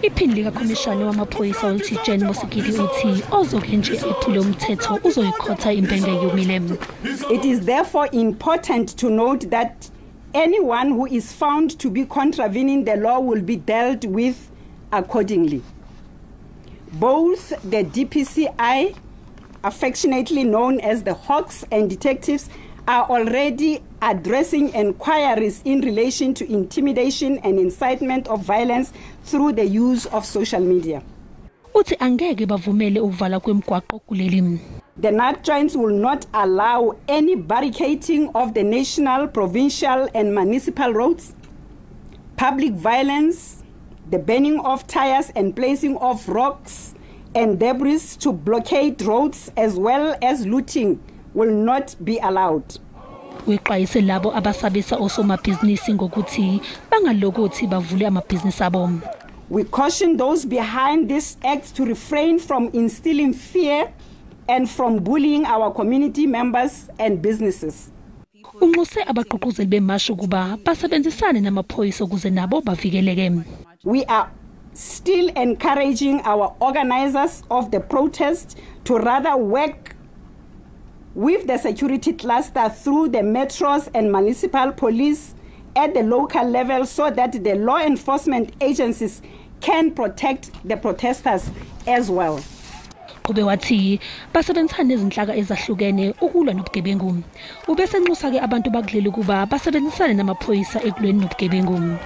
Iphini likakhomishana wamaphoyisa uthi Jane Mosigidi uthi ozoke nje ephule umthetho uzoyikhotha impenge yomile. It is therefore important to note that anyone who is found to be contravening the law will be dealt with accordingly. Both the DPCI, affectionately known as the Hawks, and detectives are already addressing inquiries in relation to intimidation and incitement of violence through the use of social media. Uthi angeke bavumele ukuvala kwemigwaqo kuleli. The NARC joints will not allow any barricading of the national, provincial and municipal roads, public violence, the burning of tires and placing of rocks and debris to blockade roads, as well as looting will not be allowed. Wexwayise labo abasabisa osomabhizinisi ngokuthi bangalokothi bavule amabhizinisi abo. We caution those behind this act to refrain from instilling fear and from bullying our community members and businesses. Unxuse abagqugquzeli bemashu kuba basebenzisane namaphoyisa ukuze nabo bavikeleke. We are still encouraging our organizers of the protest to rather work with the security cluster through the metros and municipal police at the local level so that the law enforcement agencies can protect the protesters as well. Kube wathi basebenzisana nezinhlaka ezahlukene ukulwa nobugebengu. Ubese nxusa ke abantu bakuleli kuba basebenzisane namaphoyisa ekulweni nobugebengu.